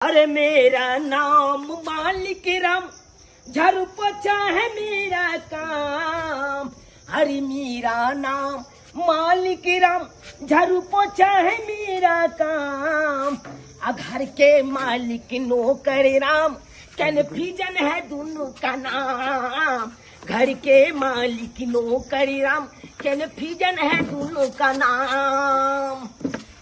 अरे मेरा नाम मालिक राम, झाड़ू पोछा है मेरा काम। अरे मेरा नाम मालिक राम, झाड़ू पोछा है मेरा काम। आ घर के मालिक नौकर राम, कन्फ्यूजन है दोनों का नाम। घर के मालिक नौकर राम, कन्फ्यूजन है दोनों का नाम।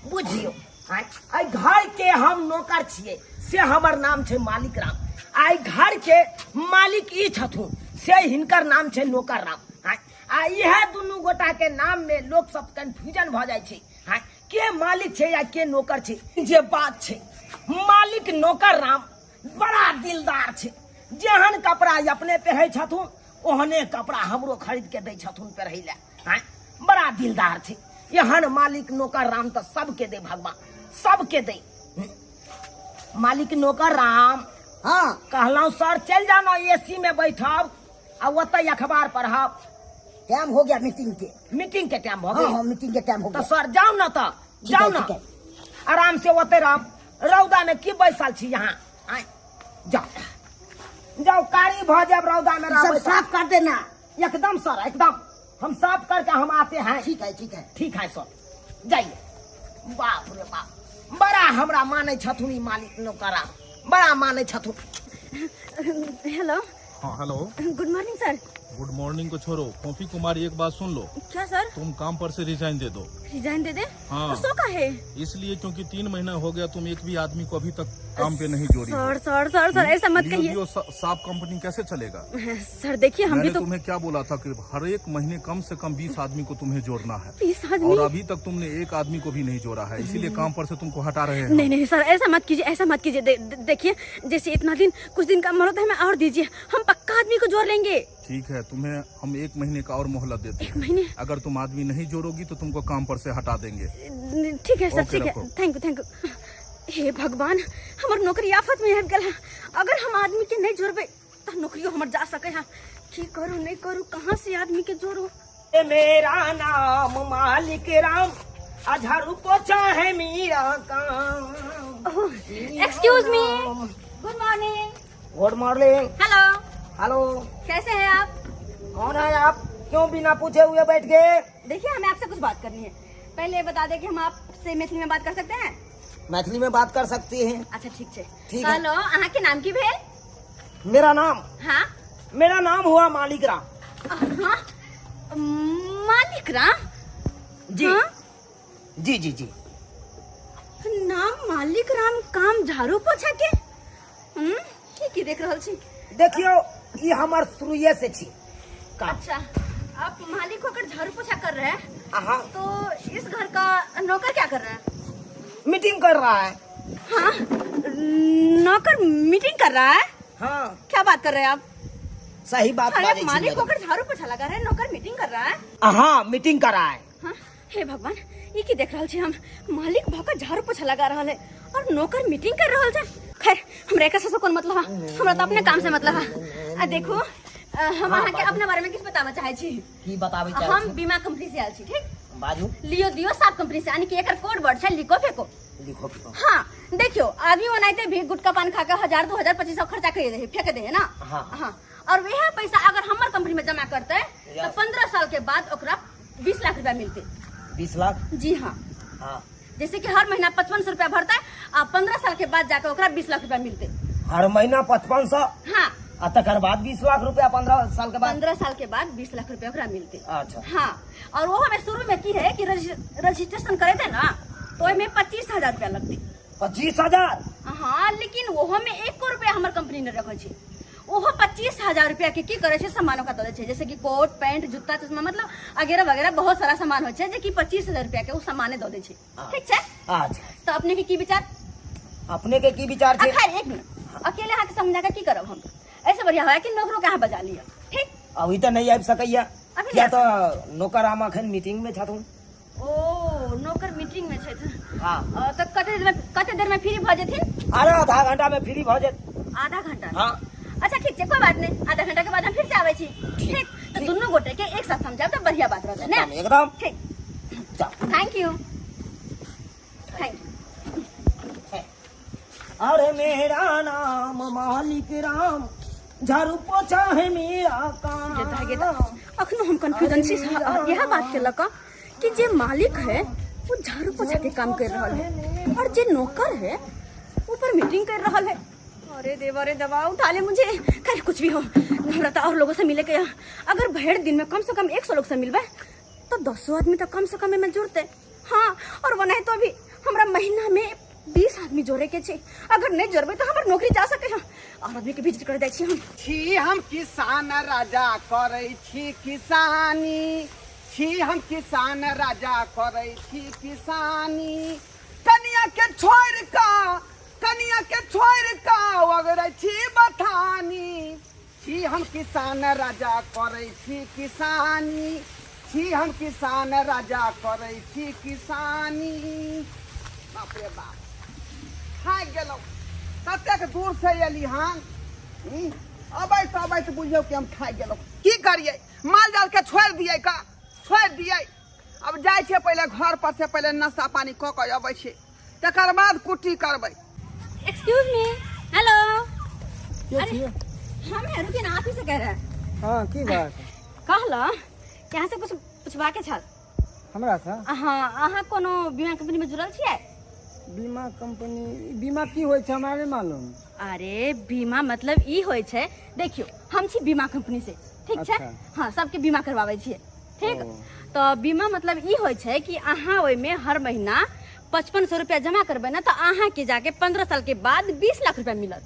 बुझियो, आइ घर के हम नौकर छियै से हमर नाम छै मालिक राम। आइ घर के मालिक ई छथुन से हिनकर नाम छै नौकर राम। आ इएह दुनू गोटा के नाम में लोक सब कन्फ्यूजन भऽ जाइ छै, के मालिक छै या के नौकर छै। जे बात छै, मालिक नौकर राम बड़ा दिलदार छै। जेहन कपड़ा अपने पहिरै छथुन ओहने कपड़ा हमरो खरीद के दै छथुन पहिरै लए। बड़ा दिलदार छै। एहन मालिक नौकर राम तऽ सबके दे भगवान, सबके दे। मालिक नौकर राम, हाँ कहलहुँ सर चलि जाउ ने एसी में बैठब आ ओतहि अखबार पढ़ब। टाइम हो गया मीटिंग के। मीटिंग के टाइम भऽ हाँ गेल। हाँ, मीटिंग के टाइम हो तऽ गया। सर जाउ ने, तऽ ठीक है, जाउ ने ठीक है। आराम से ओतहि रहब। रौदा में की बैसल छी यहाँ? आँय, जाउ जाउ, कारी भऽ जायब रौदा में सब रहबै तऽ। साफ कर देना। एकदम सर, एकदम हम साफ करके हम आते हैं। ठीक है, ठीक है, ठीक है सर, जाइए। बाप रे बाप, बड़ा हमरा मानै छथुन ई मालिक नौकरा, बड़ा मानै छथुन। हेलो। हाँ hello, good morning sir. Good morning को छोड़ो, कॉफी कुमारी एक बात सुन लो। क्या सर? तुम काम पर से रिजाइन दे दो। रिजाइन दे दे? हाँ। तो सो का है? इसलिए क्योंकि 3 महीना हो गया तुम एक भी आदमी को अभी तक काम पे नहीं जोड़ी हो। सर सर सर सर ऐसा मत लियो कहिए। लियो साफ कंपनी कैसे चलेगा? सर देखिए हम भी मैंने तो तुम्हें क्या बोला था कि हर एक महीने कम से कम 20 आदमी को तुम्हें जोड़ना है, 20 आदमी? और अभी तक तुमने एक आदमी को भी नहीं जोड़ा है, इसीलिए काम पर से तुमको हटा रहे हैं। नहीं नहीं सर ऐसा मत कीजिए, ऐसा मत कीजिए। देखिए जैसे इतना दिन कुछ दिन का मोहलत हमें और दीजिए, हम पक्का आदमी को जोड़ लेंगे। ठीक है, तुम्हें हम 1 महीने का और मोहलत देते हैं। 1 महीने? अगर तुम आदमी नहीं जोड़ोगी तो तुमको काम पर से हटा देंगे। ठीक है सर, ओके, ठीक है, रखो। Thank you, thank you. हे भगवान, हमर नौकरी आफत में आबि गेल है। अगर हम आदमी के नहीं जोड़बे तो नौकरियों हमर जा सके है। की करू नहीं करू, कहाँ से आदमी के जोड़ू? मेरा नाम मालिक राम, झाड़ू पोछा है मेरा काम। Excuse me, good morning. Good morning. Hello. Hello, कैसे हैं आप? कौन है आप? क्यों बिना पूछे हुए बैठ गए? देखिए हमें आपसे कुछ बात करनी है। पहले ये बता दे कि हम आपसे मैथिली में बात कर सकते हैं? मैथिली में बात कर सकती हैं। अच्छा ठीक है। ठीक है। हेलो, अहाँ के नाम की भेल? मेरा नाम? हाँ। मेरा नाम हुआ मालिक राम। हाँ, मालिक राम? जी। हाँ? जी जी जी। नाम मालिक राम, काम झाड़ू पोछा के? की देख रहल छी? देखियो ई हमर शुरुए से छी काम। अच्छा, आप मालिक होकर झाड़ू पोछा कर रहे हैं? हाँ। तो इस घर का नौकर क्या कर रहा है? मीटिंग कर रहा है। हाँ, नौकर मीटिंग कर रहा है? हाँ। क्या बात कर रहे हैं आप? सही बात अरे, बाजै छी मालिक मैडम। होकर झाड़ू पोछा लगा रहे हैं, नौकर मीटिंग कर रहा है? हाँ, मीटिंग कर रहा है। हाँ, हे भगवान, ये की देख रहल छी हम? मालिक भकर झाड़ू पोछा लगा रहल है और नौकर मीटिंग कर रहल छै। खैर हमरा एकर से कोन मतलब है, हमरा तो अपने काम से मतलब है। आ देखो, हम हाँ, अहाँ के बाजू। अपना बारे में किछ बताबऽ चाहै छी। की बताबै चाहै हम छी? बीमा कंपनी से आयल छी, ठीक? बाजू। लियो दियो साफ कंपनी से, यानी कि एकर कोड वर्ड छै लिखो फेको। लिखो फेको। हाँ देखियो, आदमी ओनाहिते भी गुटखा पान खा के 1000 2000 2500 खर्चा कर दे, फेंक दे है ना। हाँ। हाँ, और वह पैसा अगर हमर कंपनी में जमा करते तो Yes. 15 साल के बाद ओकरा 20 लाख रुपया मिलते। 20 लाख? जी हाँ। हाँ। जैसे कि हर महीना 5500 रुपया भरता है आ 15 साल के बाद जाकर ओकरा 20 लाख रुपया मिलते। हर महीना 5500? हाँ। आ तकर बाद 20 लाख रुपया 15 साल के बाद? 15 साल के बाद 20 लाख रुपया ओकरा मिलते। अच्छा। हाँ, और वो हमें शुरू में की है कि रजिस्ट्रेशन करे थे ना तो ओहिमे 25,000 रुपया लगते। 25,000? हाँ, लेकिन ओहो में 1 रुपया हमर कंपनी ने रखल छै। ओहो 25,000 रुपया के की करे छै, सामान ओकरा दऽ दै छै, जैसे कि कोट पैंट जूता चश्मा, मतलब वगैरह वगैरह बहुत सारा सामान होइ छै जे कि 25,000 रुपया के ओ सामाने दऽ दै छै। हाँ। ठीक छै? अच्छा। तो अपने के की विचार? अपने के की विचार छै? खैर 1 मिनट, अकेले अहाँ के समझा के की करब हम? ऐसे बढ़िया है कि नौकरो के अहाँ बजा लिअ। ठीक? अभी तऽ नहीं आबि सकैया। अभी किया नहीं तऽ नौकर हम अखन मीटिंग में छथुन। ओ नौकर मीटिंग में छथि। हाँ। तऽ कते देर में फ्री भऽ जेथिन? अरे आधा घंटा में फ्री भऽ जेत। आधा घंटा? हाँ। अच्छा ठीक छै, कोई बात नहीं, आधा घंटा के बाद हम फिर से आबै छी। ठीक, तो दुनू गोटे के एक साथ समझाब तऽ बढ़िया बात रहतै ने? एकदम। ठीक। जाओ। Thank you. Thank you. अरे मेरा नाम मालिक राम, झाड़ू पोछा है मेरा गेता गेता काम। अखनो हम कंफ्यूजन छी इएह बात के लऽ कऽ कि जे मालिक है वो झाड़ू पोछा के काम कर रहल है और जे नौकर है ऊपर मीटिंग कर रहल है। अरे देवा रे दवा उठा ले मुझे, खैर कुछ भी हो हमरा तो और लोगों से मिले के यहाँ। अगर भर दिन में कम से कम 100 लोग से मिलबे तो 10 आदमी तो कम से कम एहिमे जुड़ते। हाँ और वनाए तो अभी हमरा महीना में 20 आदमी जोड़े के छै, अगर नहीं जोड़बे तो हमर नौकरी जा सके है। और आदमी के विजिट कर जाइ छी हम। छी हम किसान राजा करै छी किसानी, छी हम किसान राजा करै छी किसानी, कनिया के छोड़ि कऽ, कनिया के छोड़ि कऽ ओगरै छी बथानी, छी हम किसान राजा करै छी किसानी, छी हम किसान राजा करै छी किसानी। बाप रे बाप, थाकि गेलहुँ, कतेक दूर से एली हन, अबैत अबैत बुझियौ कि हम थाकि गेलहुँ। की करियै, माल जाल के छोड़ि दियै का, छोड़ि दियै। अब जाइ छियै पहिले घर पर से पहिले नाश्ता पानी कऽ कऽ अबै छियै, तकर बाद कुट्टी करबै। एक्सक्यूज मी, हेलो, के छियै? हम है, रुकिए ना, आप ही से कह रहे हैं। हाँ की बात? कहला कि अहाँ से कुछ पूछबा के छल हमरा से? हाँ, अहाँ कोनो बीमा कंपनी में जुड़ल छियै? बीमा कंपनी, बीमा की होइ छै हमरा नहि मालूम। अरे बीमा मतलब ई होइ छै, देखियौ हम छी बीमा कंपनी से, ठीक छै? अच्छा। हाँ सबके बीमा करवाबै छियै, ठीक? तो बीमा मतलब ई होइ छै कि अहाँ ओहिमे हर महीना 5500 रुपया जमा करबै ने तऽ अहाँ के जाके 15 साल के बाद 20 लाख रुपया मिलत।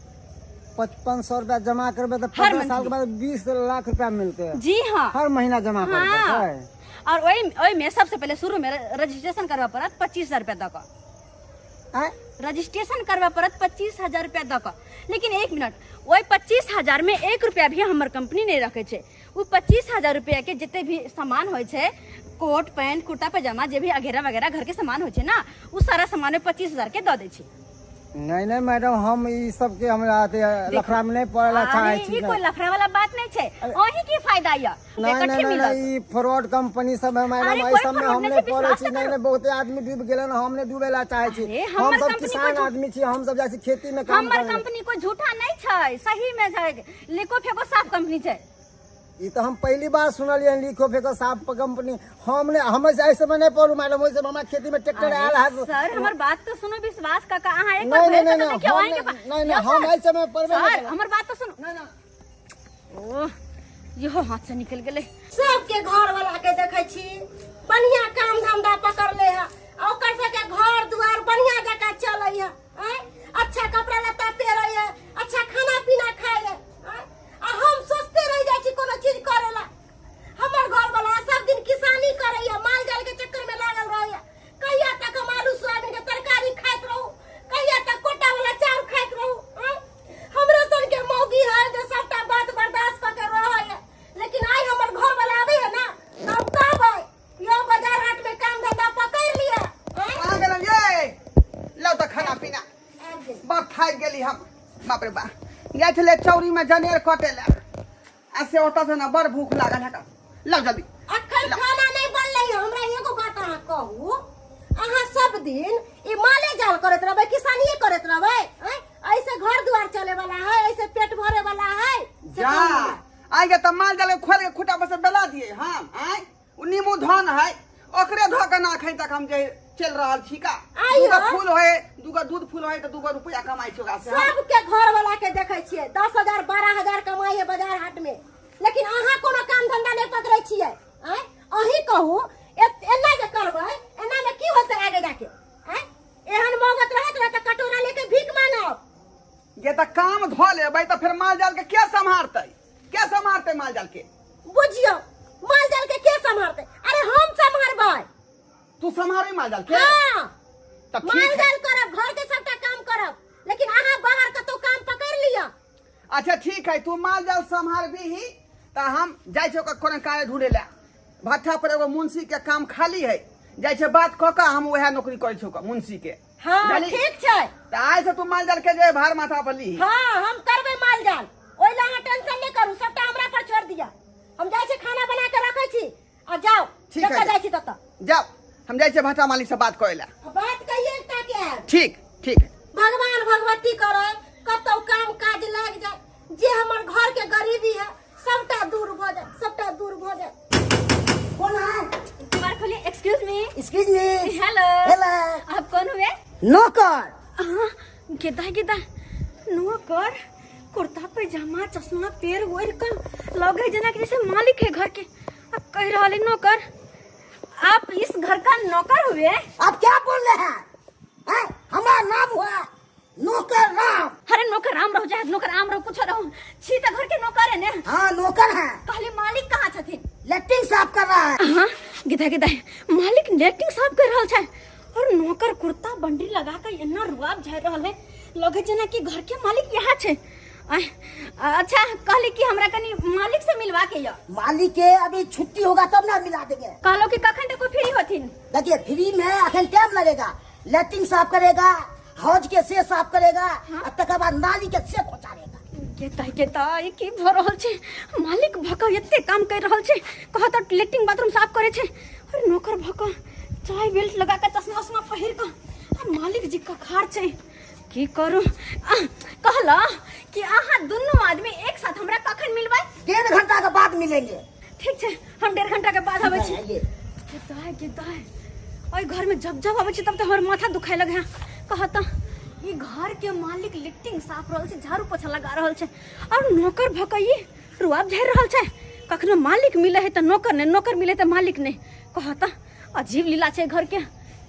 5500 रुपया जमा करबै तऽ हर 15 साल के मंथली। बाद 20 लाख रुपया मिलतै। जी हाँ, हर महीना जमा करबै। हाँ। पड़तै? और ओहिमे सबसे पहिले शुरू में रजिस्ट्रेशन करबऽ पड़त 25,000 रुपया दऽ कऽ। आँय? रजिस्ट्रेशन करबऽ पड़त 25,000 रुपया दऽ कऽ। लेकिन एक मिनट, ओहि 25,000 में 1 रुपया भी हमर कंपनी नहि रखै छै। ओ 25,000 रुपया के जते भी सामान होइ छै, कोट पैंट कुर्ता पैजामा जे भी अगेरा वगैरह घर के सामान होइ छै ना, ओ सारा सामान 25,000 के दऽ दै छै। नहीं नहीं मैडम, हम ई सब के हमरा लफड़ा में नहीं पड़े ला चाहे अरे छी। ई कोई लफड़ा वाला बात नहीं छै, ओही के फायदा ये नहीं इकट्ठे नहीं नहीं मिलत। नहीं, ई फ्रॉड कंपनी सब है अरे मैडम, कोई एहि सब में फ्रॉड हम नहीं नहीं छै, पड़े विश्वास छी। तऽ नहीं करू। नहीं, बहुते आदमी डूब गेलन, हम नहीं डूबे ला चाहे छी। अरे, हम हमर सब कंपनी किसान कोई आदमी छी, हम सब जाइ छी खेती में काम हमर करे। कंपनी कोई झूठा नहीं छै, सही में छै, लिखो फेको साफ कंपनी छै। ई तो हम पहली बार सुनलियै, लिखो फेको साफ कंपनी। हम नहीं, हम ऐसे में नहीं पड़ू मैडम, ओहि सब हमरा खेती में ट्रैक्टर आयल है। सर हमर बात तो सुनो, विश्वास काका अहाँ एक बार नहीं नहीं भेज नहीं के नहीं, देखियौ हम अहीं के नहीं पास। नहीं नहीं, यौ हम सर, ऐसे में पड़बे नहीं सर करब। हमर बात तो सुनो। ओह इहो हाथ से निकल गेलै। सबके घर वाला के देखै छी बढ़िया काम धंधा पकड़ले है, आ ओकर सबके घर दुआर बढ़िया जकाँ चलै है, आँय? अच्छा कपड़ा लत्ता पहिरै है, अच्छा खाना पीना खाइ है, आँय? आ हम सोचते रहि जाइ छी कोनो चीज करे ला। हमर घर वाला सब दिन किसानी करै है, माल जाल के चक्कर में लागल रहै है। कहिया तक हम आलू सोयाबीन के तरकारी खाइत रहू, कहिया तक कोटा वाला चाउर खाइत रहू, आँय? हमरे सन के मौगी है जे सबटा बात बर्दाश्त कऽ के रहै है, लेकिन आइ हमर घर वाला आबै है ना तऽ हम कहबै यौ बाजार हाट में काम धंधा पकड़ि लिअ, आँय? कहाँ गेलहुँ ये? लाउ तऽ खाना पीना, बड़ थाकि गेली हम। बाप रे बाप, जाइ छलै चौरी में जनेर कटे ला, आ से ओतऽ से ना बड़ भूख लागल है। लाउ जल्दी। अखन खाना नहीं बनलै है। हमरा एगो बात अहाँ कहू, अहाँ सब दिन ई माले जाल करैत रहबै, किसानिये करैत रहबै, आँय? ऐसे घर दुआर चले वाला है, ऐसे पेट भरे वाला है? से जा कहू हमरा। आइ के तऽ माल जाल के खोल के खूटा पर से बेला दिए हम। आँय, ओ नीमू धन है, ओकरे धऽ के ना एखन तक हम जे चलि रहल छी का। आइयो। दूगो फूल होय, दूगो दूध फूल होय तऽ दूगो रुपया कमाइ छी ओकरा से हम। सबके घर वाला के देखै छियै 10,000 12,000 कमाइ है बाजार हाट में, लेकिन अहाँ कोनो काम धंधा नहि पकड़ै छियै, आँय? अहीं कहू एना जे करबै, एना में की होतै आगे जाके, आँय? एहन मौगत रहत ने तऽ कटोरा लेके भीख मांगब। जे तऽ काम धऽ लेबै तऽ फेर माल जाल के के सम्हारतै, के सम्हारतै माल जाल के? बुझियौ माल जाल के के सम्हारतै? अरे हम सम्हारबै। तू सम्हारबी माल जाल के? हाँ। तऽ ठीक माल है। जाल करब, घर के सबटा काम करब, लेकिन अहाँ बाहर कतौ काम पकड़ि लिअ। अच्छा ठीक है, तू माल जाल सम्हारबी ही तऽ हम जाइ छी ओकर कोनो कार्य ढूंढे ला। भट्ठा पर एगो मुंशी के काम खाली है, जाइ छै बात कऽ कऽ हम वएह नौकरी करै छी ओकर मुंशी के। हाँ बुझलही? ठीक छै। तऽ आइ से तू माल जाल के जे भार माथा पर लीही। हाँ हम करबै माल जाल, ओहि ला अहाँ टेंशन नहि करू, सबटा हमरा पर छोड़ि दिअ। हम जाइ छी खाना बना के रखै छी आ जाउ, ठीक है। जतऽ जाइ छी ततऽ जाउ, हम जाइ छियै भट्ठा मालिक से बात करै ला। बात कहिए एकटा के आयब। ठीक ठीक है। भगवान भगवती करे कतौ काम काज लागि जाए, जे हमर घर के गरीबी है सबटा दूर भ जाए, सबटा दूर भ जाए। कौन है? केवाड़ खोलिए। Excuse me. Excuse me. Hello. Hello. आप कौन हुए? नौकर। हाँ, गेदा गेदा नौकर, कुर्ता पैजामा चश्मा पेर ओढ़ कर लगे जना कि जैसे मालिक है घर के। अब कह रहा है नौकर, आप इस घर का नौकर हुए? आप क्या बोल रहे हैं? हैं? हमारा नाम हुआ नौकर राम। अरे नौकर राम रहो चाहे नौकर आम रहो, कुछ रहो, छी तो घर के नौकर है ने। हाँ नौकर है। कहली मालिक कहाँ छथिन? लैट्रिन साफ कर रहा है। हाँ गिदा गिदा मालिक लैट्रिन साफ कर रहा है और नौकर कुर्ता बंडी लगा के एना रुआब झाड़ रहल है, लगे जना कि घर के मालिक यहाँ छे। अच्छा कहली कि हमरा कनी मालिक से मिलवा के या। मालिक के अभी छुट्टी होगा तब ना मिला देंगे। कहलो कि कखन तक फ्री होथिन? देखिए फ्री में अखन टाइम लगेगा, लैट्रिन साफ करेगा, हौज के से साफ करेगा, और तकर बाद नाली के से खोचारेगा। गेता गेता ई की भ रहल छे? मालिक भक एते काम कर रहल छे, कहत लैट्रिन बाथरूम साफ करे छे और नौकर भक चाय बेल्ट लगा के चश्मा उश्मा पहिर के आ मालिक जी का खार छे। की करू? कहला कि अहाँ दुनू आदमी एक साथ हमरा कखन मिलबै? 1.5 घंटा के बाद मिलेंगे। ठीक छे, हम 1.5 घंटा के बाद आबै छी। गेता गेता ओइ घर में जब जब आबै छी तब तो हमर माथा दुखाय लगे है। कहता ई घर के मालिक लिट्टिंग साफ रहल छे, झाड़ू पोछा लगा रहल छे और नौकर भकई रुआब झाड़ रहल छे। कखनो मालिक मिले है त नौकर ने, नौकर मिले त मालिक ने। कहता अजीब लीला छे घर के,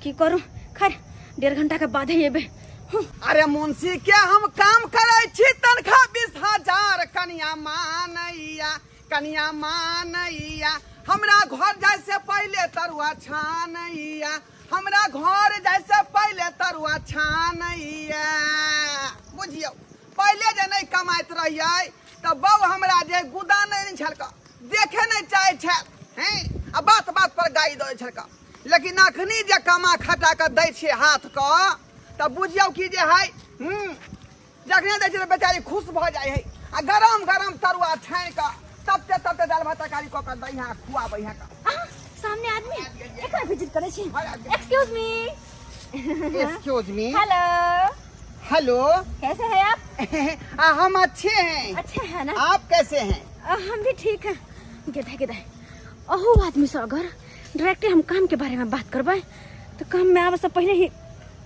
की करू? खैर 1.5 घंटा के बाद ही एबे। अरे मुंशी के हम काम करे छी, तनखा 20,000 कनिया मानैया, कनिया मानैया, हमरा घर जाय से पहले तरुआ छानैया, हमरा घर जाय से पहले तरुआ छानैया। बुझियौ पहले जे नहीं कमाइत रहियै त बौ हमरा जे गुदा नहीं छलक, देखे नहीं चाहे छल हैं, आ बात बात पर गाइ दै छलक। लेकिन अखनी जे कमा खटा के दै छियै हाथ क त बुझियौ कि जे है जखने दै छियै बेचारी खुश भ जाइ है आ गरम गरम तरुआ छानि क तबते तबते दाल भात तरकारी क के दै है, खुआबै है। सामने आदमी एकरा विजिट करे छी। Excuse me. Excuse me. Hello. Hello, कैसे हैं आप? हम अच्छे हैं। अच्छे हैं ना? आप कैसे हैं? हम भी ठीक हैं। गेदा गेदा अहू आदमी से अगर डायरेक्ट हम काम के बारे में बात करबै तो काम में आवे से पहले ही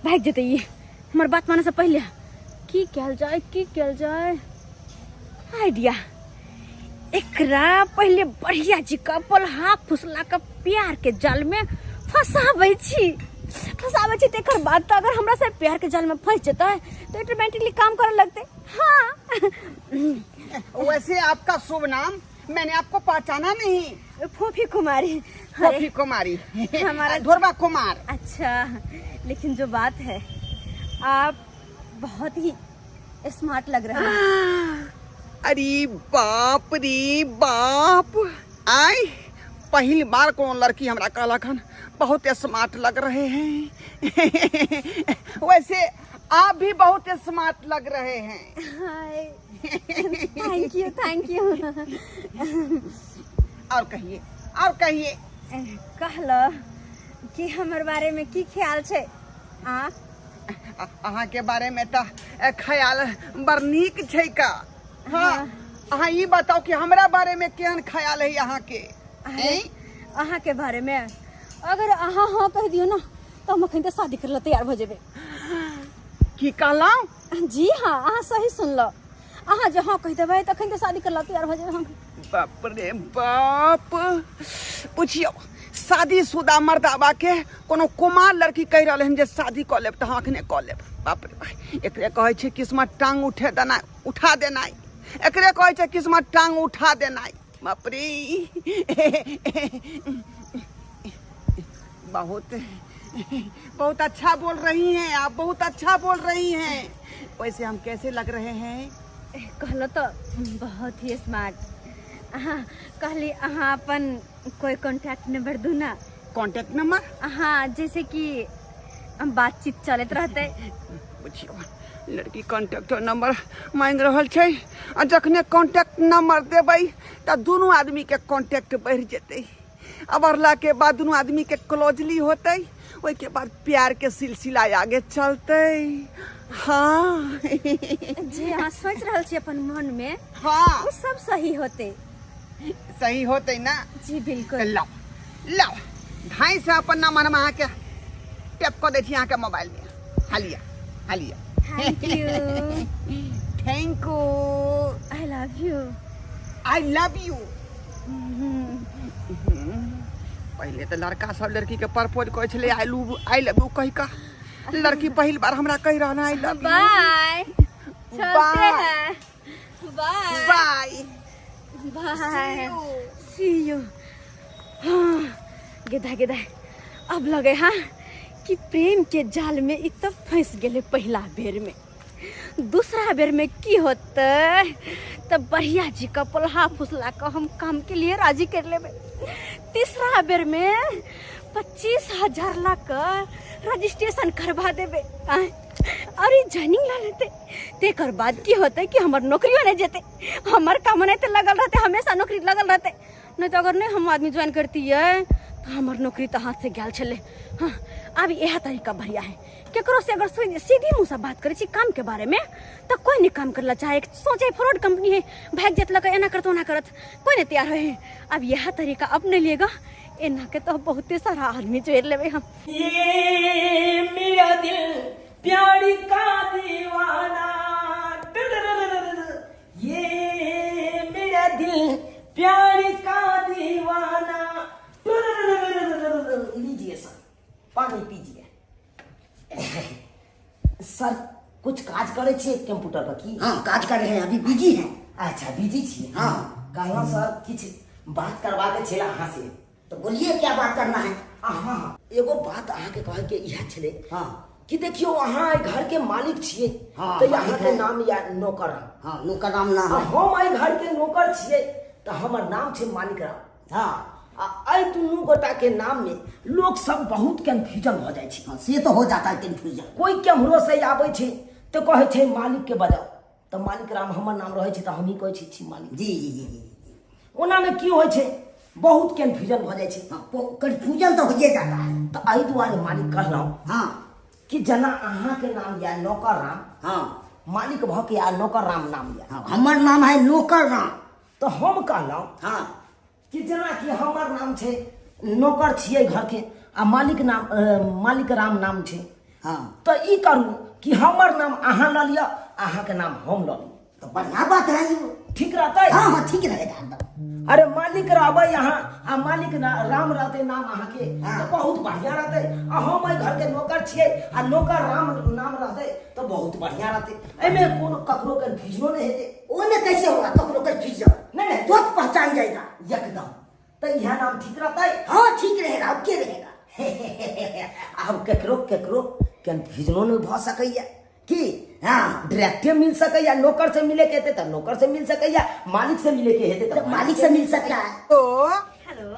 भाग जेतै। ई हमर बात माने से पहले की कयल जाए, की कयल जाए? आइडिया, एकरा पहले बढ़िया जी का पलहा फुसला का प्यार के जाल में फंसाबै छी, फंसाबै छी। तेकर बाद तो अगर हमरा से प्यार के जाल में फंस जेतै तो ऑटोमेटिकली काम करे लगते। हाँ वैसे आपका शुभ नाम मैंने आपको पहचाना नहीं। फोफी कुमारी। फोफी कुमारी, हमारा ढोरबा कुमार। अच्छा, लेकिन जो बात है आप बहुत ही स्मार्ट लग रहे हैं। अरे बाप रे बाप, आई पहली बार कौन लड़की हमरा कहलक हन बहुत स्मार्ट लग रहे हैं। वैसे आप भी बहुत स्मार्ट लग रहे हैं। हाय, thank you thank you. और कहिए, और कहिए। कहलो कि हमर बारे में की ख्याल छे? आ अहाँ के बारे में तो ख्याल बड़ नीक छै का। हाँ, अहाँ ई बताओ कि हमरा बारे में केहन ख्याल है अहाँ के? अहाँ के बारे में अगर अहाँ हाँ कह दियो ना तो हम अखन शादी करे ला तैयार भ जेबै। की कहलहुँ? जी हाँ, अहाँ सही सुनलो। अहाँ जो हाँ कह देबै त अखन शादी करे ला तैयार भ जेबै हम। बाप रे बाप, पुछियौ शादीशुदा मर्दाबा के कोनो कुमार लड़की कहि रहल हन जे शादी कऽ लेब तऽ हम अखने कऽ लेब। बाप रे बाप, एकरे कहै छै किस्मत टांग उठे देनाइ, उठा देनाइ। एकरे कहै छै किस्मत टांग उठा देनाइ। बाप रे, बहुत बहुत अच्छा बोल रही हैं आप, बहुत अच्छा बोल रही हैं। वैसे हम कैसे लग रहे हैं? कहलो तो बहुत ही स्मार्ट। हाँ कहली अहाँ अपन कोई कॉन्टैक्ट नंबर दू ना। Contact number? हाँ, जैसे कि हम बातचीत चलत रहते। बुझियौ लड़की कॉन्टैक्ट नंबर मांग रहल छै आ जखने कॉन्टैक्ट नंबर देबै तऽ दुनू आदमी के कॉन्टैक्ट बढ़ि जेतै। आ बढ़ला के बाद दुनू आदमी के क्लोजली होतै, ओहिके बाद प्यार के सिलसिला आगे चलतै। हाँ जे अहाँ सोच रहल छी अपन मन में, हाँ वो सब सही होते। सही होते ना? जी बिल्कुल। लाओ लाओ 250 अपन नंबर हम अहाँ के टैप कर दै छी अहाँ के मोबाइल में। हालिया हालिया। Thank you. Thank you. I love you. I love you. पहले तो लड़का सब लड़की के प्रपोज करै छलै I love you कहि कऽ। लड़की पहिल बार हमरा कहि रहल I love you. Bye, चलते हैं। Bye bye bye, see you. हाँ गेदा गेदा, अब लगे हाँ कि प्रेम के जाल में इ फंस गेले पहला बेर में। दूसरा बेर में की होते तब बढ़िया जी का पलहा फुसला का हम काम के लिए राजी कर लेबे। तीसरा बेर में 25,000 लाख रजिस्ट्रेशन करवा देबे अरे ज्वाइनिंग ला लेते। तेकर बाद की होते कि हमार नौकरियों नहीं जेते, हमार काम नहीं तो लगल रहते, हमेशा नौकरी लगल रहते। नहीं तो अगर नहीं हम आदमी ज्वाइन करती है तो हमार नौकरी तो हाथ से गया छले। हाँ अब यह तरीका बढ़िया है, केकरो से अगर सीधी मुँह से बात करे छी काम के बारे में तो कोई नहीं काम करला चाहे। सोचे फ्रॉड कंपनी है, भाग जात लगा एना करत ओना करत, कोई नहीं तैयार है। अब यह तरीका अपने लिएगा, एना के तो बहुते सारा आदमी जोड़ लेबे हम। ये मेरा दिल प्यार का दीवाना, ये मेरा दिल प्यार का दीवाना। लीजिए सर पानी पीजिए। सर कुछ काज करे छे कंप्यूटर पर की? हाँ काज कर रहे हैं, अभी बिजी हैं। अच्छा बिजी छी? हाँ। कहला सर किछ बात करवा के छेला अहाँ से। तो बोलिए क्या बात करना है? हाँ एगो बात अहाँ के कहे के इहा छले। हाँ कि देखियो अहाँ घर के मालिक छिए। हाँ, तो यहाँ के नाम या नौकर राम। हाँ नौकर राम नाम है। हम एहि घर के नौकर छिए तो हमर नाम छे मालिक राम। हाँ आ एहि दुनू गोटा के नाम में लोग सब बहुत कंफ्यूजन हो जाए छै। हाँ, से तो हो जाता है कंफ्यूजन। कोई केम्हरो से आबै छै तो कहै छै मालिक के बजाओ, तो मालिक राम हमर नाम रहै छै तो हमही कहै छी मालिक। जी जी जी जी। ओना में की होइ छै बहुत कंफ्यूजन हो जाए छै। हाँ, कंफ्यूजन तो होइए जाता है। तो एहि दुआरे मालिक कहलहुँ हाँ कि जना अहाँ के नाम या नौकर राम। हाँ मालिक भ के या नौकर राम नाम या। हाँ, हमर नाम है नौकर राम। तो हम कहलहुँ हाँ कि जना कि हमर नाम छे नौकर छिए घर के आ मालिक नाम मालिक राम नाम छे। हाँ तो ई करू कि हमर नाम अहाँ ल लिअ, अहाँ के नाम हम ल ली। तो बढ़िया बात है, ठीक रहतै? हाँ हाँ ठीक रहेगा एकदम। अरे मालिक रहबै अहाँ आ मालिक राम रहतै नाम अहाँ के। हाँ। तो बहुत बढ़िया रहतै। आ हम एहि घर के नौकर छियै आ नौकर राम नाम रहतै तो बहुत बढ़िया रहतै। एहिमे कोनो ककरो कन्फ्यूजनो नहि हेतै। ओमे कैसे होगा ककरो कन्फ्यूजन? नहीं नहीं तुरंत पहचान जाएगा एकदम। तो यह नाम ठीक रहतै? हाँ ठीक रहेगा, ओके रहेगा। आब केकरो केकरो कन्फ्यूजनो नहि भऽ सकैया की। हाँ डायरेक्टे मिल सकैया, नौकर से मिले के हेतै तऽ नौकर से मिल सकैया, मालिक से मिले के हेतै तो मालिक से मिल सकता है। तो हेलो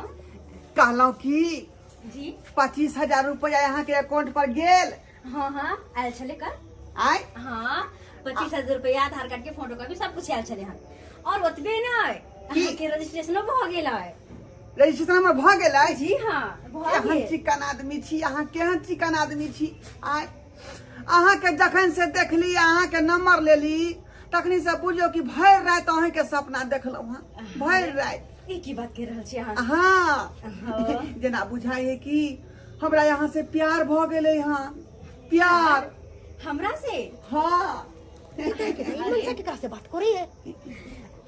कहलहुँ कि जी 25,000 रुपया यहाँ के अकाउंट पर गेल। हाँ हाँ आयल छले कर। आय हाँ 25,000 रुपया, आधार कार्ड के फोटो कॉपी सब कुछ आयल छले हन। और ओतबे नहि अहाँ के रजिस्ट्रेशनो भऽ गेल है। रजिस्ट्रेशन हमर भऽ गेल है? जी हाँ भऽ केहन गेल। चिकन आदमी छी अहाँ, केहन चिकन आदमी छी। आय अहाँ के जखन से देखली, अहाँ के नंबर लेली, तखनी से बुझियौ कि भरि राति अहीं के सपना देखलहुँ हँ, भरि राति। ई की बात कहि रहल छी अहाँ? हाँ जेना बुझाइ है कि हमरा यहाँ से प्यार भऽ गेलै हँ। प्यार हमरा से? हाँ। केकरा से बात करी है?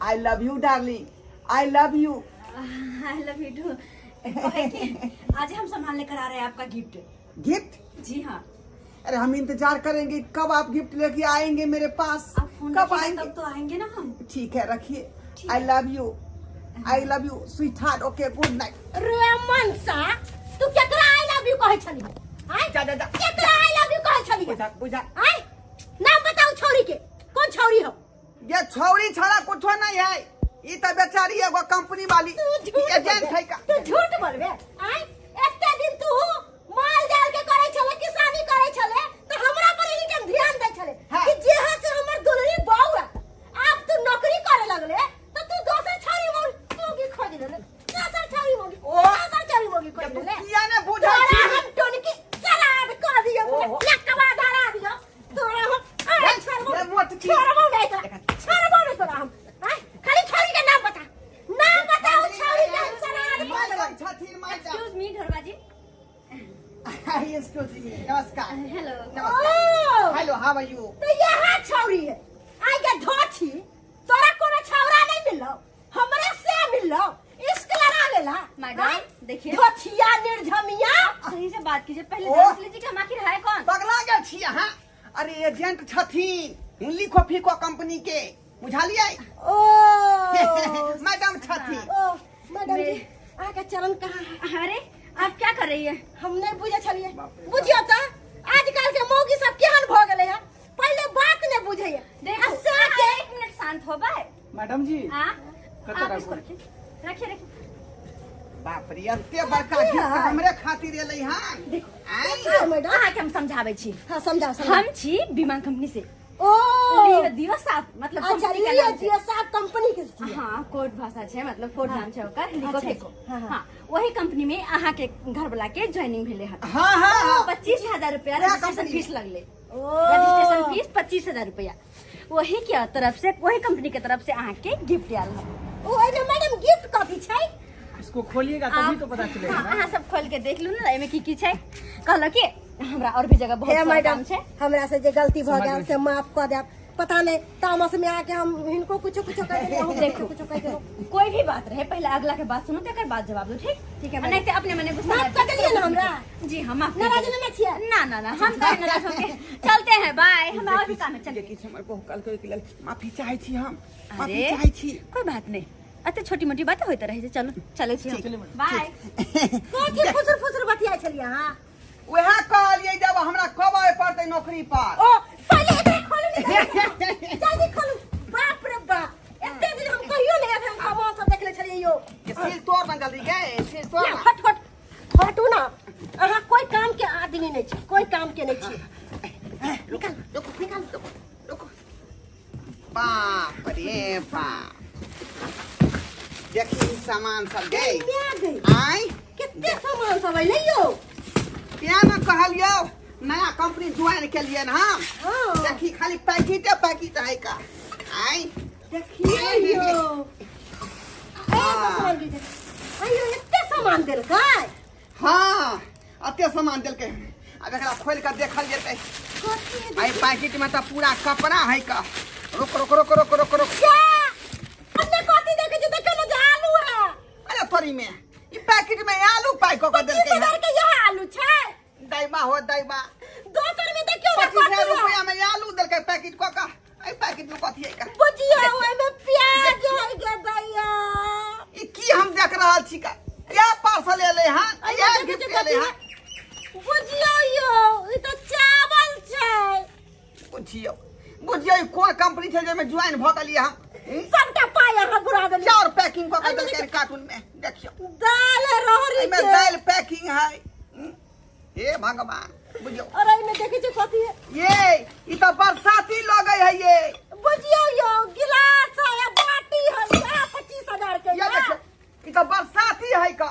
I love you darling, I love you. I love you too. आज हम संभालने कर आ रहे हैं आपका गिफ्ट। गिफ्ट? जी हाँ। अरे हम इंतजार करेंगे कब आप गिफ्ट लेके आएंगे मेरे पास। आप फोन कब आएंगे? तब तो आएंगे ना हम। ठीक है रखिए। I love you, I love you sweetheart, okay good night. रे मनसा तू केकरा I love you कहै छली? आय जा जा जा केकरा I love you कहै छली? बुझा बुझा। आय नाम बताओ छौरी के, कौन छौरी हो? ये छौरी छड़ा कुछो नहीं है, ई त बेचारी एगो कंपनी वाली एजेंट है का। तू झूठ बोलबे? आय एते दिन तू माल जाल के करै छले, किसानी करै छले, त हमरा पर एनी टाइम ध्यान दै छले। हाँ। कि जेहा से हमर दुलरी बौआ आब तू नौकरी करे लगले त तू दोसर छौरी मोगी खोज लेले, दोसर छौरी मोगी, दोसर छौरी मोगी खोज लेले। किया ने बुझै तोरा छी? हम टोनकी सलाद कर दियो, लकवा धरा दियो तोरा हम। कहियो। तो यह छौरी है आइ के धोछी तोरा कोनो छौरा नहीं मिललो हमरे से मिललो इश्क लड़ा लेला। मैडम देखिए धोछिया निर्झमिया सही से बात कीजिए पहले जान लीजिए कि हम आखिर है कौन। पगला गेल छी अहाँ। अरे एजेंट छथिन लिखो फीको कंपनी के बुझलियै। ओ मैडम छथिन। ओ मैडम जी अहाँ के चरण कहाँ है? अरे आप क्या कर रही है? हम नहीं बुझे छलिए। बुझियो त आजकल के मौगी सब केहन भ गेलै है पहले बात नहीं बुझे है। देखो एक मिनट शांत हो बे। मैडम जी हां कत आप इसको रखिए रखिए रखिए। बाप रे एते बड़का गिफ्ट हमरे खातिर एलै हन। देखो मैडम अहाँ के हम समझाबै छी। हां समझाओ समझाओ। हम छी बीमा कंपनी से। ओ लियो दियो साफ मतलब अच्छा लियो दियो साफ कंपनी के। हां कोड भाषा छै मतलब कोड नाम छै ओकर लिखो फेको। हां वही कंपनी में अहाँ के घर वाला के ज्वाइनिंग भेले हन। हां हां 25,000 रुपया रजिस्ट्रेशन फीस लगले। ओ रजिस्ट्रेशन फीस 25,000 रुपया वही के तरफ से वही कंपनी के तरफ से अहाँ के गिफ्ट आयल हन। ओ एने मैडम गिफ्ट कथी छै? इसको खोलिएगा तभी तो पता चलेगा। हां अहाँ सब खोल के देख लू ना एमे की की छै। कहलो कि हमरा और भी जगह बहुत सारा काम छै। हमरा से जे गलती भ गेल से माफ क देब। पता नहीं तामस में आके हम हिनको कुछो कुछो कह देलियै हम देखो कुछो कह देलहुं। कोई भी बात रहे पहले अगला के बात सुनो तकर बाद जवाब दो। ठीक ठीक है नहीं तो अपने मने गुस्सा माफ कर देलियै ना हमरा। जी हम माफ नाराज नहीं छियै। ना ना ना हम काहे नाराज होके चलते हैं बाय हमरा और भी काम है। चल किछ हमर बहु कल के लेल माफी चाहै छी हम माफी चाहै छी। कोई बात नहीं अते छोटी मोटी बात होइत रहे छै। चलो चले छी बाय। कोथी फुसुर फुसुर बतियाय छलियै हां? वएह कहलियै जब हमरा कब आए पड़तै नौकरी पर। ओ पहले एकरा खोलू ने जल्दी खोलू। बाप रे बाप एते दिन हम कहियो नहीं एहन सामान सब देखले छलियै यो। के सील तोड़ ना जल्दी गे सील तोड़ ना। हट हट हटू ना अहाँ कोई काम के आदमी नहीं छी कोई काम के नहीं छी। निकाल रुको निकाल रुको रुको। बाप रे बाप देखी सामान सब गे आई कितने सामान सब अइलै यो। क्या ना कहलियो नया कंपनी ज्वाइन के लिए ना हम। देखी खाली पैकेट पैकेट है का आई देखिए यो ए सामान दीजिए आयो एते सामान देलकै। हां एते सामान देलकै। अब एकरा खोल के देखल जेतै। आई पैकेट में त पूरा कपड़ा है का। रुक रुक रुक रुक रुक रुक क्या हमने कथी देखे जे देखो ना जे आलू है। अरे तोरी में ई पैकेट में आलू पैक क के देलकै। 25,000 के यह आलू छै। दैबा हो दैबा दोसर में देखियो ना 25,000 रुपया में आलू देलकै पैकेट क के। ए पैकेट में कथी है का बुझियो ओय में प्याज है गे दैया। ई की हम देख रहल छी का या पार्सल एलै हन या गिफ्ट एलै हन। बुझियो यो ई त चावल छै। बुझियो बुझियो ई कोन कंपनी छै जे में ज्वाइन भ गेलियै हम। सबटा पाय अहाँ बुरा देलियै। चाउर पैकिंग क के देलकै कार्टून में देखियो दाल रहरी एमे दाल पैकिंग है। हे भगवान बुझियो। और एमे देखै छै कथी है ये ई त बरसाती लगै है ये। बुझियो यो गिलास है बाटी है या 25,000 के। ये देखियो ई त बरसाती है का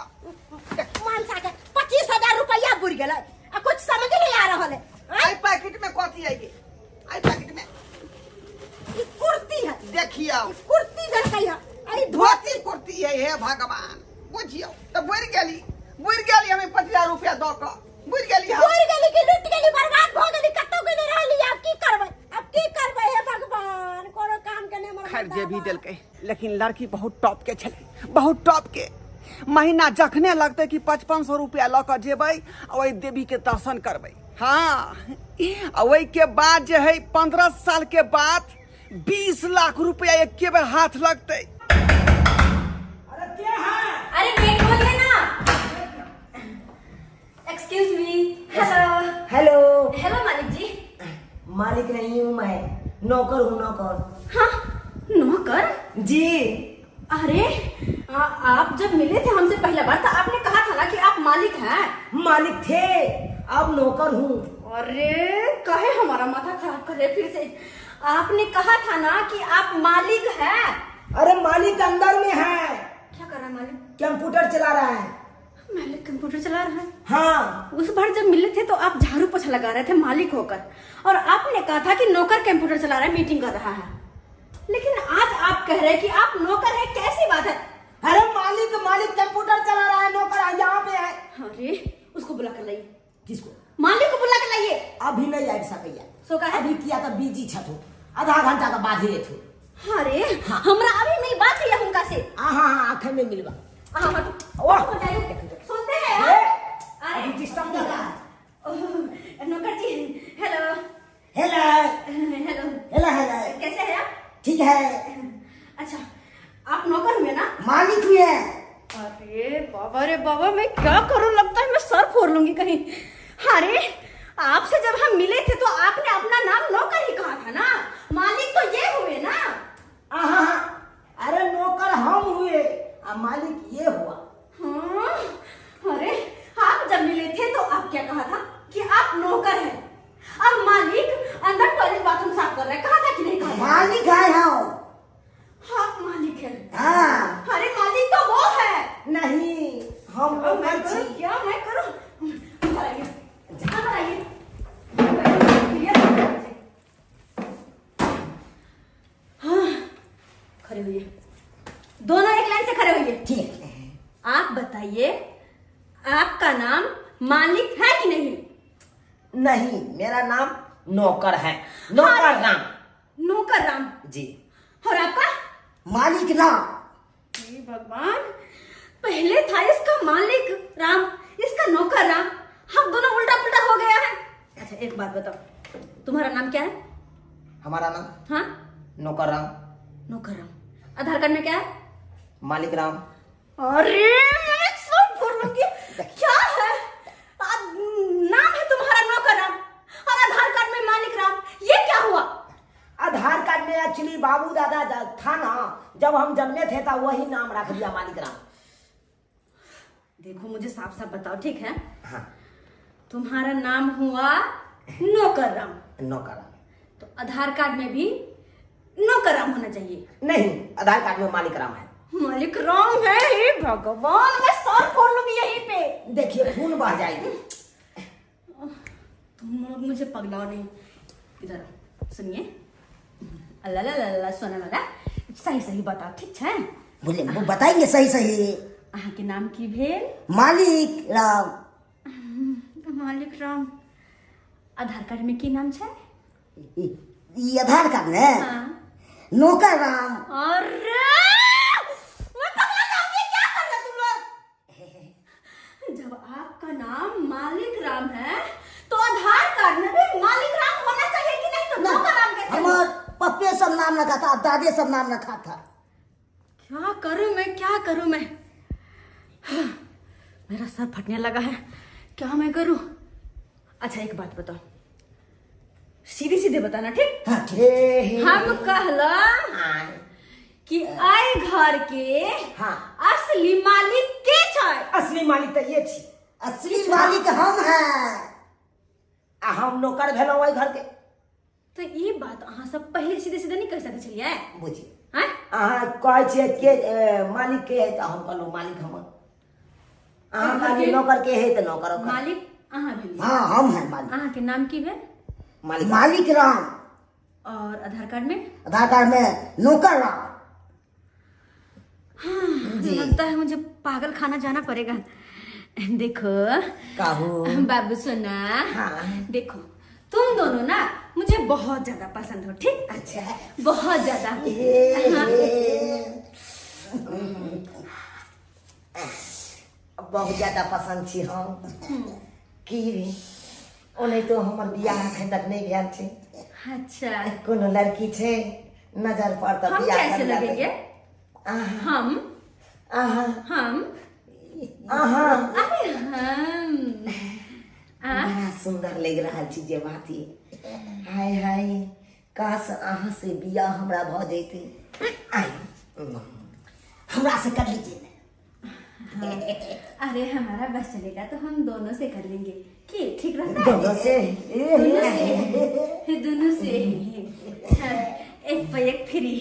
मानसा के 25,000 रुपया बुर गेलै आ कुछ समझ नहीं आ रहल है। आई पैकेट में कथी है ये? आई पैकेट में ई कुर्ती है देखियो कुर्ती देलकै है। आई धोती कुर्ती है। हे भगवान बुझियो त बुर गेली हमें 25,000 रुपया द क बुर गेली हम। बुर गेली कि लूट गेली बर्बाद भ गेली कतौ के नहीं रहली। अब की करबै अब की करबै हे भगवान कोनो काम के नहीं हमर। खैर जे भी देलकै लेकिन लड़की बहुत टॉप के छलै बहुत टॉप के। महीना जखने लगतै कि 5,500 रुपया ल क जेबै आ ओहि देवी के दर्शन करबै। हाँ आ ओहि के बाद जे है 15 साल के बाद 20 लाख रुपया एके बेर हाथ लगतै। अरे क्या है? अरे गेट खोलिए ना। Excuse me. Hello hello hello मालिक जी। मालिक नहीं हूँ मैं नौकर हूँ नौकर। हाँ नौकर जी। अरे आप जब मिले थे हमसे पहला बार तो आपने कहा था ना कि आप मालिक हैं। मालिक थे अब नौकर हूँ। अरे काहे हमारा माथा खराब कर रहे फिर से? आपने कहा था ना कि आप मालिक हैं। अरे मालिक अंदर में है। क्या कर रहा है मालिक? कंप्यूटर चला रहा है। मालिक कंप्यूटर चला रहा है? हाँ। उस बार जब मिले थे तो आप झाड़ू पोछा लगा रहे थे मालिक होकर, और आपने कहा था कि नौकर कंप्यूटर चला रहा है, मीटिंग कर रहा है, लेकिन आज आप कह रहे हैं कि आप नौकर है, कैसी बात है? अरे मालिक मालिक कंप्यूटर चला रहा है, नौकर यहाँ पे है। अरे उसको बुला कर लाइए। किसको? मालिक को बुला के लाइए। अभी नहीं आबि सकैया। सो का है? अभी किया तो बिजी छथु, आधा घंटा के बाद ही एथु। अरे हमरा अभी मेरी बात है हुनका से। हां हां आखन में मिलबा। हां वाह सुनते हैं आप? अरे डिस्टर्ब कर रहा है। नौकर जी hello hello hello hello hello, कैसे हैं आप? ठीक है। अच्छा आप नौकर हुए ना? मालिक हुए। अरे बाबा रे बाबा मैं क्या करूं, लगता है मैं सर फोड़ लूंगी कहीं। अरे आपसे जब हम मिले थे तो आपने अपना नाम नौकर ही कहा था ना, मालिक तो ये हुए ना। आहा, अरे नौकर हम हुए और मालिक ये हुआ। हाँ, अरे आप जब मिले थे तो आप क्या कहा था कि आप नौकर हैं, अब मालिक अंदर टॉयलेट बाथरूम साफ कर रहे हैं, कहा था कि नहीं कहा? मालिक है हम। आप मालिक हैं? हाँ। अरे मालिक तो वो है। नहीं हम नौकर छी। क्या मैं करूं? अंदर आइए, अंदर आइए। हाँ खड़े हुए, दोनों एक लाइन से खड़े हुए। ठीक है। आप बताइए आपका नाम मालिक है कि नहीं? नहीं मेरा नाम नौकर है, नौकर राम। नौकर राम जी। और आपका? मालिक राम। हे भगवान, पहले था इसका मालिक राम, इसका नौकर राम, हम दोनों उल्टा पुल्टा हो गया है। अच्छा एक बात बताओ, तुम्हारा नाम क्या है? हमारा नाम? हाँ नौकर राम। नौकर राम। आधार कार्ड में क्या है? मालिक राम। अरे मैं सब फोड़ लूंगी। क्या है नाम है तुम्हारा नौकर राम और आधार कार्ड में मालिक राम, ये क्या हुआ? आधार कार्ड में एक्चुअली बाबू दादा था ना, जब हम जन्मे थे तब वही नाम रख दिया मालिक राम। देखो मुझे साफ साफ बताओ, ठीक है? हाँ। तुम्हारा नाम हुआ नौकर राम। नौकर राम तो आधार कार्ड में भी नौकर राम होना चाहिए। नहीं आधार कार्ड में मालिक राम है। मालिक राम है? हे भगवान मैं सर फोड़ लूंगी यहीं पे। देखिए खून बह जाएगी। तुम लोग मुझे पगलाओ नहीं। इधर सुनिए, अल्लाह अल्लाह सोना वाला सही सही बताओ, ठीक है? बोले वो बताएंगे सही सही। अहाँ के नाम की भेल? मालिक राम। मालिक राम। आधार कार्ड में की नाम छै? ये आधार कार्ड में? हाँ। नौकर राम। अरे मैं पगला जाऊंगी, क्या कर रहे तुम लोग? जब आपका नाम मालिक राम है तो आधार कार्ड में भी मालिक राम होना चाहिए कि नहीं? तो नौकर राम कैसे? हमार पप्पे सब नाम रखा था, दादे सब नाम रखा था। क्या करूं मैं, क्या करूं मैं, मेरा सर फटने लगा है, क्या मैं करूं? अच्छा एक बात बताओ, सीधे सीधे बताना, ठीक? हाँ, ठीक। हम कहला कि आए घर के हाँ। असली मालिक के छै? असली मालिक तो ये छी। असली मालिक हम हैं। आ हम नौकर भेलौं एहि घर के। तो ये बात अहाँ सब पहले सीधे सीधे नहीं कह सकै छलियै? बुझिए हैं? अहाँ कहै छियै के मालिक के है तऽ हम कहलहुँ मालिक हमर। अहाँ कहलियै नौकर के है तऽ नौकर ओकर। मालिक अहाँ भेलियै? हाँ हम हैं मालिक। अहाँ के नाम की भेल? मालिक। मालिक राम। और आधार कार्ड में? आधार कार्ड में नौकर राम। हाँ, लगता है मुझे पागल खाना जाना पड़ेगा। देखो काहू बाबू सोना। हाँ। देखो तुम दोनों ना मुझे बहुत ज्यादा पसंद हो, ठीक? अच्छा बहुत ज्यादा। हाँ। बहुत ज्यादा पसंद छी हम की ओनाहितो हमर बियाह एखन तक नहीं भेल छै। अच्छा कोनो लड़की छै नजर पर तऽ हम बियाह कैसे कर लेतै। लगेंगे? हम आहा हम आहा अरे हम बड़ा सुंदर लग रहल छी जे बात ये। हाय हाय काश अहाँ से बियाह हमरा भऽ जैते। आई हमरा से कर लीजिए। हाँ। अरे हमारा बस चलेगा तो हम दोनों से कर लेंगे, कि ठीक रहता है? दोनों से दोनों से, हाँ, एक पे एक फ्री,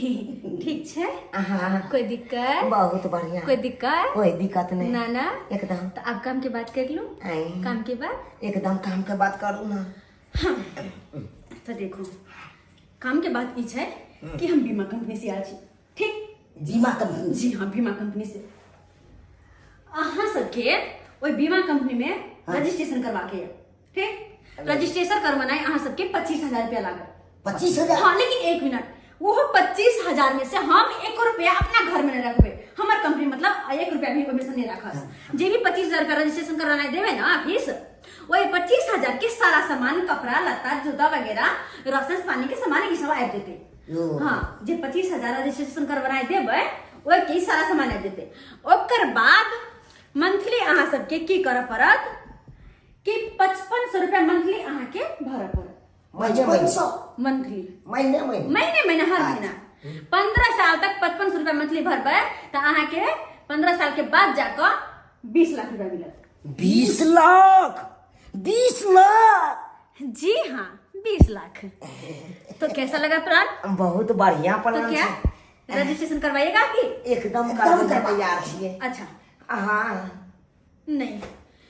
ठीक है? हाँ। कोई दिक्कत? बहुत बढ़िया। कोई दिक्कत? कोई दिक्कत नहीं ना ना एकदम। तो आप काम की बात कर लूं? काम के बाद एकदम काम के बात करू ना। हाँ। तो देखो काम के बात ई है कि हम बीमा कंपनी से आयल छी, ठीक? बीमा कंपनी? जी हाँ बीमा कंपनी से। अहाँ सबके ओहि बीमा कंपनी में रजिस्ट्रेशन करवा के, ठीक? रजिस्ट्रेशन करवानाइ अहाँ सबके 25,000 रुपया लागत। 25,000? हाँ, लेकिन एक मिनट, वो 25,000 में से हम 1 रुपया अपना घर में नहीं रखबे, हमार कंपनी मतलब 1 रुपया भी ओमे से नहीं रखत। जे भी 25,000 रुपया रजिस्ट्रेशन करवाना देवे ना फीस, वही 25,000 के सारा सामान, कपड़ा लत्ता जूता वगैरह राशन पानी के सामान ई सब आबि जेते। हाँ, जे 25,000 रजिस्ट्रेशन करवाना देवे ओहि के सारा सामान आबि जेते। ओकर बाद मंथली अहाँ सबके की करऽ पड़त कि 5,500 रुपया मंथली अहाँ के भरऽ पड़त। महीने महीने। 5,500? मंथली। महीने महीने। महीने महीने, हर महीना 15 साल तक 5,500 रुपया मंथली भरबै तऽ अहाँ के 15 साल के बाद जाकऽ 20 लाख रुपया मिलत। 20 लाख? 20 लाख? जी हाँ, 20 लाख। तो कैसा लगा प्लान? बहुत बढ़िया प्लान। तो क्या रजिस्ट्रेशन करवाइएगा आपकी? एकदम करवा तैयार छिए। अच्छा। हाँ। नहीं,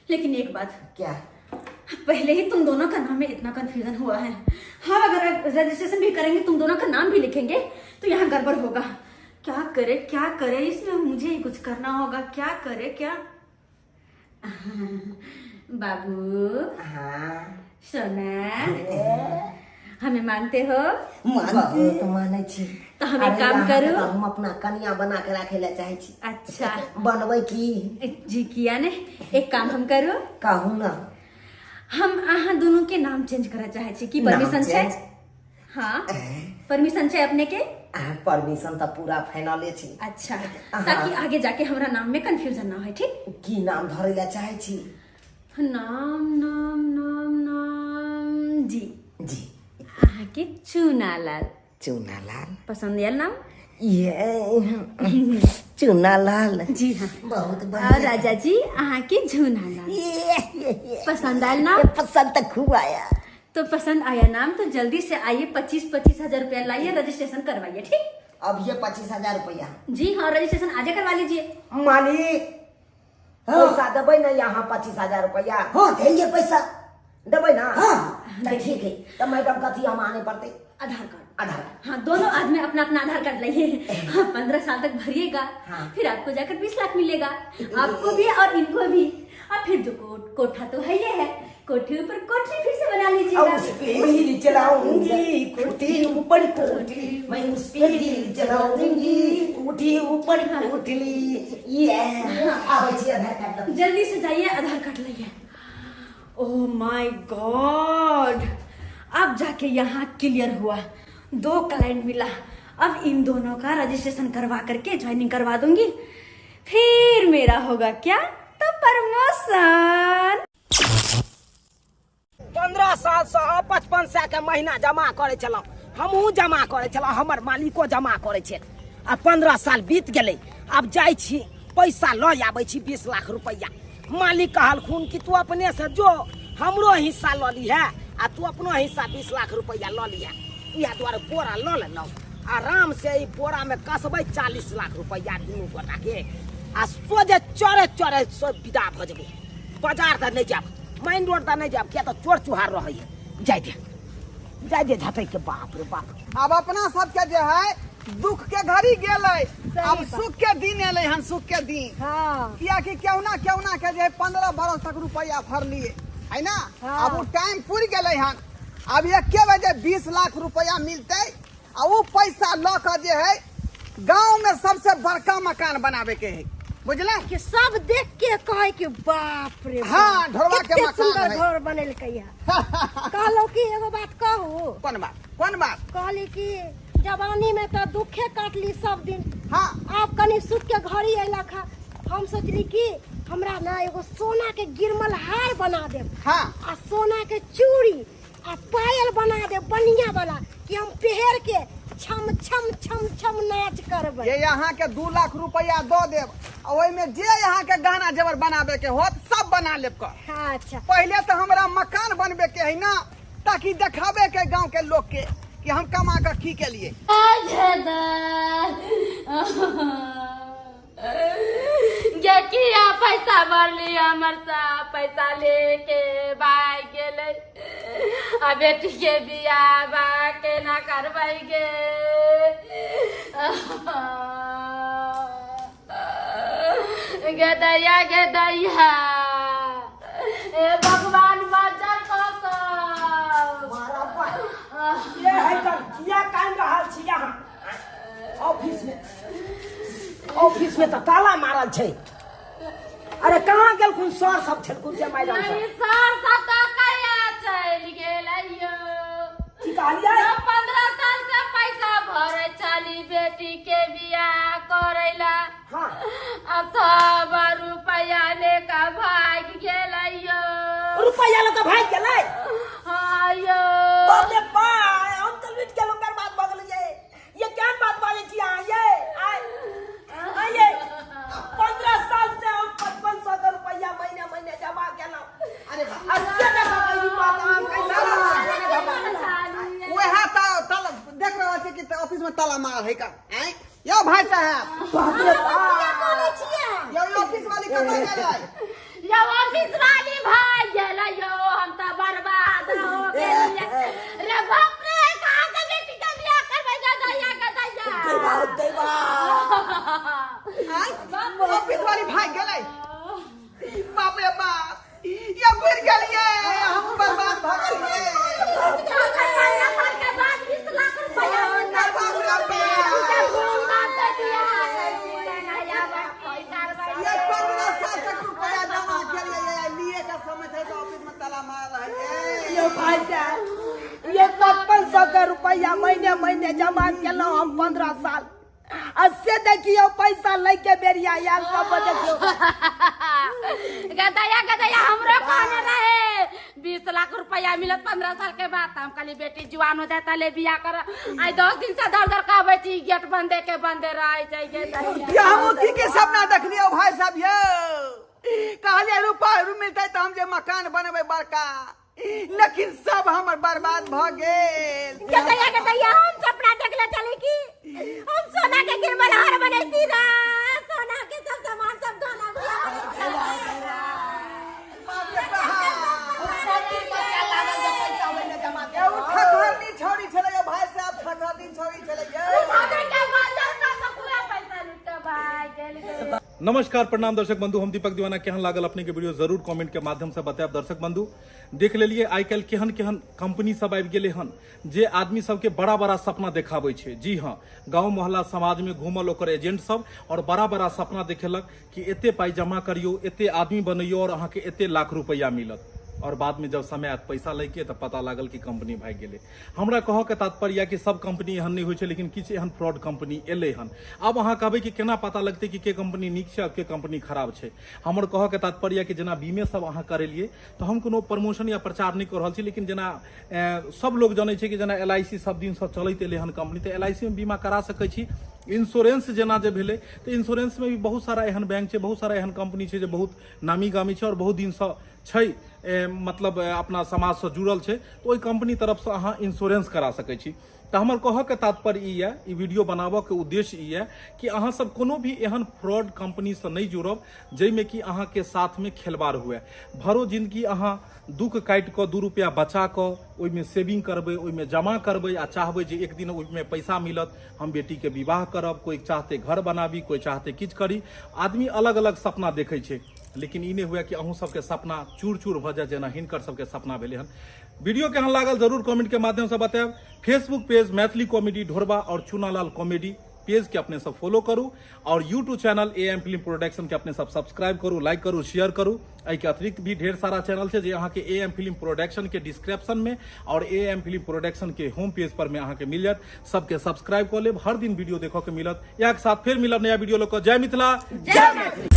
लेकिन एक बात। क्या? पहले ही तुम दोनों का नाम में इतना कंफ्यूजन हुआ है। हाँ, अगर रजिस्ट्रेशन भी करेंगे, तुम दोनों का नाम भी लिखेंगे तो यहाँ गड़बड़ होगा। क्या करे क्या करे, इसमें मुझे ही कुछ करना होगा। क्या करे क्या? बाबू। हाँ। सोना, हमें मानते हो? मानते तो मानै छी। तो हम एक काम करू, हम अपना कन्या बना के राखे ला चाहे छी। अच्छा, बनबै की? जी किया ने, एक काम हम करू। कहू ना। हम अहाँ दोनों के नाम चेंज करना चाहे छी, की परमिशन छै? हाँ, परमिशन छै अपने के? परमिशन तो पूरा फाइनल छी। अच्छा, ताकि आगे जाके हमरा नाम में कंफ्यूजन ना हो, ठीक? की नाम धरे ला चाहे छी? नाम नाम नाम नाम जी जी अहाँ के चूनालाल। चूनालाल पसंद आयल नाम? ये चूनालाल। जी हाँ, बहुत बढ़िया। और राजा जी अहाँ के झूनालाल पसंद आयल नाम? पसंद तो खूब आया। तो पसंद आया नाम तो जल्दी से आइए, 25-25 हजार रुपया लाइए, रजिस्ट्रेशन करवाइए, ठीक? अब ये 25,000 रुपया? जी हाँ, रजिस्ट्रेशन आज करवा लीजिए। मालिक पैसा देबै ना यहाँ 25,000 रुपया? हाँ, देंगे पैसा। देबै ना? हाँ। तो ठीक है, तो मैडम कथी हम आने पड़ते? आधार कार्ड। आधार। हाँ, दोनों आदमी अपना अपना आधार कार्ड लाइए। हाँ, 15 साल तक भरिएगा। हाँ। फिर आपको जाकर 20 लाख मिलेगा, आपको भी और इनको भी। और फिर जो कोठा तो है ये है, कोठी ऊपर कोठी फिर से बना लीजिएगा। उस पे दिल जलाऊंगी, कोठी ऊपर कोठी, मैं उस पे दिल जलाऊंगी, कोठी ऊपर कोठी। ये आबै छी आधार कार्ड। जल्दी से जाइए, आधार कार्ड लाइए। ओह my God, अब जाके यहाँ क्लियर हुआ, 2 क्लाइंट मिला। अब इन दोनों का रजिस्ट्रेशन करवा करके ज्वाइनिंग करवा दूंगी, फिर मेरा होगा क्या तो प्रमोशन। 15 साल से 5,500 के महीना जमा करे छलहुँ, हमहूँ जमा करे छलहुँ, हमर मालिको जमा करे छै। आ 15 साल बीत गेलै, आब जाइ छी पैसा लऽ आबै छी 20 लाख रुपैआ। मालिक कहलखुन कि तू अपने से जो हमरो हिस्सा लऽ लीहे आ तू अपनो हिस्सा 20 लाख रुपैआ लऽ लीहे। इएह दुआरे बोरा लऽ लेलहुँ, आराम से ई बोरा में कसबै 40 लाख रुपैआ दुनू गोटाके, आ सोझे चरे चरे सब विदा भऽ जेबै। बाजार तऽ नहि जायब, मेन रोड तऽ नहि जायब, किया तऽ चोर चुहार रहैए। जाय दे जाय दे झटै के, बाप रे बाप। अब अपना सबके जे है दुख के घड़ी गेलै, अब सुख के दिन एलै हन, सुख के दिन। हाँ। कियाकि केहुना केहुना के जे 15 बरस तक रुपया भरलिए है ना। हाँ। अब वो टाइम पुर गेलै हन, अब एके बजे 20 लाख रुपया मिलतै आ वो पैसा लऽ के जे है गांव में सबसे बड़का मकान बनावे के है, बुझल? कि सब देख के कहे कि बाप रे बाप, हाँ, ढोरवा के कते मकान सुंदर है। घर बनेलकै है। कहलहुँ कि एगो बात कहू। कोन बात कोन बात? कहली कि जवानी में तो दुखे काटली सब दिन। हाँ। आब कनी सुख के घड़ी अयलक है, हम सोचली कि हमरा ना एगो सोना के गिरमल हार बना देब। हाँ। आ सोना के चूड़ी आ पायल बना देब बढ़िया वाला, कि हम पहिर के छम छम छम छम नाच करबै। ये यहाँ के 2 लाख रुपया दऽ देब आ ओहिमे जे यहाँ के गहना जेवर बनाबे के होत सब बना लेब कर। अच्छा। पहले तो हमरा मकान बनबे के है ना, ताकि देखाबे के गांव के लोग के कि हम कमा के की के लिए। किया पैसा भरली हमर सब पैसा लेके भाग गेलै, आ बेटी के बियाह बा केना करबै गे? गे दैया गे दैया, ए भगवान मजर खसल। किया कान रहल छी अहाँ? ऑफिस में तऽ ताला मारल छै। अरे कहाँ गेलखुन सर सब छलखुन से मैडम सब? नहीं सर सब तऽ कहिया चलि गेलैयो। की कहलियै? 15 साल से पैसा भरै छली बेटी के बियाह करैला। हाँ। आ सब रुपया लेके भागि गेलैयो। रुपया लऽ के भागि गेलै? हाँ यो। बाप रे बाप, हम तऽ लुटि गेलहुँ, बर्बाद भऽ गेलियै। ये केहन बात बाजै छी अहाँ ये? आइ आइ 15 साल से हम 5500 के रुपया महीने महीने जमा केलहुँ। अरे अस्सी टका के बात अहाँ कैसे? वएह तऽ ताला देख रहल छी कि ऑफिस में ताला मारल है का। आँय यौ भाई साहब, बाप रे बाप, यौ ऑफिस वाली कतऽ गेलै? यौ ऑफिस वाली भाग गेलै यौ, हम तऽ बर्बाद हो गेलियै रे बाप रे। कहाँ से बेटी के बियाह करबै? गदैया गदैया दैबा दैबा। आँय ऑफिस वाली भाग गेलै? बाप रे बाप, यौ घुरि गेलियै, हम बर्बाद भऽ गेलियै। 15 साल के बाद 20 लाख रुपया बाप रे बाप, ये 15 साल तक रुपया जमा केलियै, लिए के समय छै तऽ ऑफिस में ताला मारल है। यो भाई साहब, ये 5500 के रुपया महीने महीने जमा केलहुँ हम 15 साल। अस्से देखियो पैसा लैके बेरिया आयल तब देखियो। गदैया गदैया हमरो कहने रहे 20 लाख रुपया मिलत 15 साल के बाद। हम कहली बेटी जुआन हो जाता ले बियाह कर। आई 10 दिन से दर दर कहबै छी गेट बंदे के बंदे रहे छै। ये हम की के सपना देखलियो भाई साहब यौ? कहलियै रुपा मिलतै तऽ हम जे मकान बनेबै बड़का, लेकिन सब हमर बर्बाद भऽ गेल। गदैया गदैया हम सपना देखले छली कि हम सोना के गिरमल हार बनैती ना, सोना के सब सामान सब गहना गुड़िया। ठकहरनी छौड़ी छलै यौ भाई साहब, ठकहरनी छौड़ी छलै यौ। नमस्कार प्रणाम दर्शक बंधु, हम दीपक दीवाना। केहन लागल अपने के वीडियो जरूर कमेंट के माध्यम से बतायब। दर्शक बंधु देख लेलिए आइ काल्हि केहन केहन कंपनी सब आबि गेलै हन जे आदमी सबके बड़ा बड़ा सपना देखाबै छै। जी हाँ, गाँव मोहल्ला समाज में घूमल ओकर एजेंट सब और बड़ा बड़ा सपना देखेलक कि एते पाइ जमा करियो, एते आदमी बनैयो और अहाँके एते लाख रुपया मिलत। और बाद में जब समय आयत पैसा लैके तऽ पता लागल कि कंपनी भागि गेलै। हमरा कहऽके तात्पर्य यऽ कि सब कंपनी एहन नहि होइ छै, लेकिन किछु एहन फ्रॉड कंपनी एलै हन। आब अहाँ कहबै कि केना पता लगतै कि के कंपनी नीक छै आ के कंपनी खराब छै। हमर कहऽके तात्पर्य यऽ कि जेना बीमे सब अहाँ करेलियै तऽ हम कोनो प्रमोशन या प्रचार नहि कऽ रहल छी, लेकिन जेना सब लोग जनै छै कि जेना LIC सब दिनसँ चलैत एलै हन कंपनी, तऽ LIC मे बीमा करा सकै छी। इंश्योरेंस जेना जे भेलै तऽ इंश्योरेंसमे भी बहुत सारा एहन बैंक छै, बहुत सारा एहन कंपनी छै जे बहुत नामी गामी छै और बहुत दिनसँ छै, मतलब अपना समाजसँ जुड़ल छै, तऽ ओहि कंपनी तरफसँ अहाँ इंश्योरेंस करा सकै छी। तऽ हमर कहऽके तात्पर्य ई यऽ, ई वीडियो बनाबऽके उद्देश्य ई यऽ कि अहाँ सब कोनो भी एहन फ्रॉड कंपनीसँ नहि जुड़ब जाहिमे कि अहाँके साथमे खेलबाड़ हुए। भरो जिंदगी अहाँ दुख काटि कऽ 2 रुपया बचा कऽ ओहिमे सेविंग करबै, ओहिमे जमा करबै आ चाहबै जे एक दिन ओहिमे पैसा मिलत, हम बेटीके विवाह करब। कोइ चाहते घर बनाबी, कोइ चाहते किछु करी, आदमी अलग अलग सपना देखै छै। लेकिन ई नहि हुए कि अहूँ सबके सपना चूर चूर भऽ जाए जेना हिनकर सबके सपना भेलै हन। वीडियो केहन लागल जरूर कमेंट के माध्यम से बतायब। फेसबुक पेज मैथिली कॉमेडी ढोरबा और चुनालाल कॉमेडी पेज के अपने सब फॉलो करू और YouTube channel AM film production के अपने सब सब्सक्राइब करू, लाइक करू, शेयर करू। एहिके अतिरिक्त भी ढेर सारा चैनल छै जे अहाँके AM film production के डिस्क्रिप्शन में और AM film production के होम पेज पर में अहाँके मिल जायत। सबके सब्सक्राइब कऽ लेब, हर दिन वीडियो देखऽ के मिलत। इएह के साथ फेर मिलब नया वीडियो लऽ कऽ। जय मिथिला, जय मैथिली।